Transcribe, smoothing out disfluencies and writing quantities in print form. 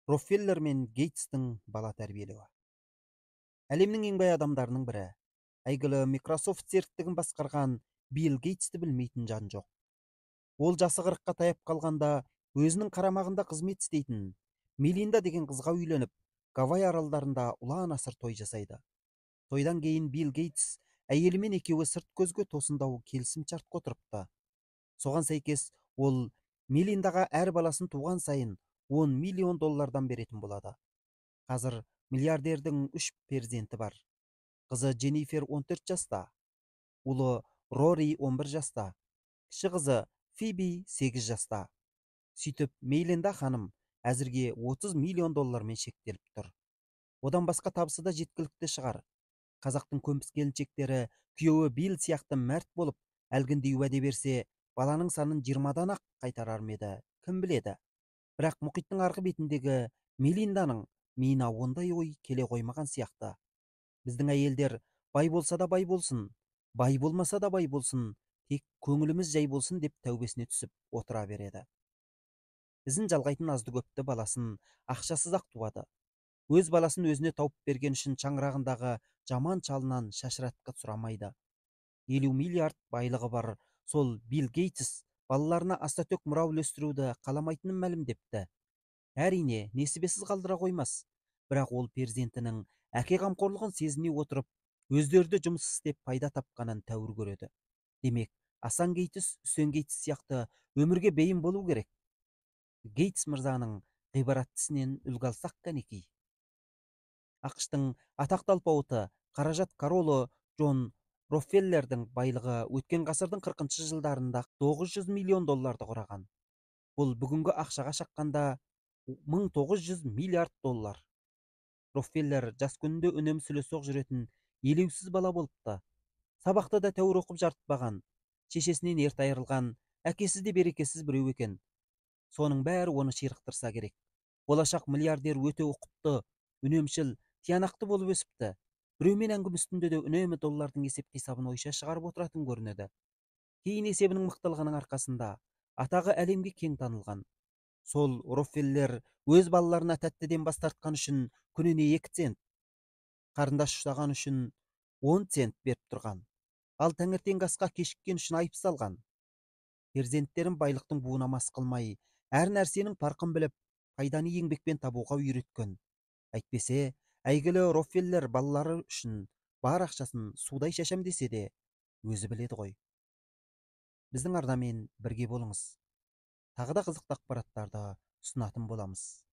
Рокфеллер мен Гейтстің бала тәрбиелеуі. Әлемнің ең бай адамдарының бірі, әйгілі Microsoft серіктігін басқарған Билл Гейтсті білмейтін жан жоқ. Ол жасы 40-қа таяп қалғанда өзінің қарамағында қызмет істейтін Мелинда деген қызға үйленіп, Гавай аралдарында ұлан асыр той жасайды. Тойдан кейін Билл Гейтс әйелімен екеуі сырт көзге тосындау келісім шартқа отырыпты. Соған сәйкес ол Мелиндаға әр баласын туған сайын 10 миллион доллардан беретін болады. Қазір миллиардердің 3 перзенті бар. Қызы Дженнифер 14 жаста, ұлы Рори 11 жаста, кіші қызы Фиби 8 жаста. Сөйтіп Мелинда ханым әзірге 30 миллион доллармен шектеліп тұр. Одан басқа табысы да жеткілікті шығар. Қазақтың көмпіс келіншектері күйеуі Билл сияқты мәрт болып, әлгіндей уәде берсе, баланың санын 20-дан ақ қайтарар ма еді, кім біледі. Бірақ мұхиттың арғы бетіндегі Мелинданың миына ондай ой келе қоймаған сияқты. Біздің әйелдер бай болса да бай болсын, бай болмаса да бай болсын, тек көңіліміз жай болсын деп тәубесіне түсіп отыра береді. Ізін жалғайтын азды көпті баласын ақшасыз ақ туады. Өз баласын өзіне тауып берген үшін шаңырағындағы жаман шалынан шашыратқы сұрамайды. 50 миллиард байлығы бар сол Билл Гейтс балаларына астатөк мұра үлестіруді қаламайтынын мәлімдепті. Әрине, несібесіз қалдыра қоймас. Бірақ ол перзентінің әке қамқорлығын сезіне отырып, өздері де жұмыс істеп пайда тапқанын тәуір көреді. Демек, Асан Гейтс, Үсен Гейтс сияқты өмірге бейім болу керек. Гейтс мырзаның ғибратты ісінен үлгі алсақ кәнекей. АҚШ-тың атақты алпауыты, қаражат королі Джон Рокфеллердің байлығы өткен ғасырдың 40 жылдарында 900 миллион долларды құраған. Бұл бүгінгі ақшаға шаққанда 1900 миллиард доллар. Рокфеллер жас күнінде үнемі сүлесоқ жүретін елеусіз бала болыпты. Сабақты да тәуір оқып жарытпаған, шешесінен ерте айырылған, әкесіз де берекесіз біреу екен. Соның бәрі оны ширықтырса керек. Болашақ миллиардер өте ұқыпты, үнемшіл, тиянақты болып өсіпті. Біреумен әңгіме үстінде де үнемі доллардың есеп-қисабын ойша шығарып отыратын көрінеді. Кейін есебінің мықтылығының арқасында атағы әлемге кең танылған. Сол Рокфеллер өз балаларына тәттіден бас тартқан үшін күніне 2 цент, қарындаш ұстаған үшін 10 цент беріп тұрған. Ал таңертеңгі асқа кешіккен үшін айып салған. Перзенттерін байлықтың буына мас қылмай, әр нәрсенің парқын біліп, пайданы еңбекпен табуға үйреткен. Әйтпесе, әйгілі Рокфеллер балалары үшін бар ақшасын судай шашам десе де, өзі біледі ғой. Біздің арнамен бірге болыңыз. Тағы да қызықты ақпараттарды ұсынатын боламыз.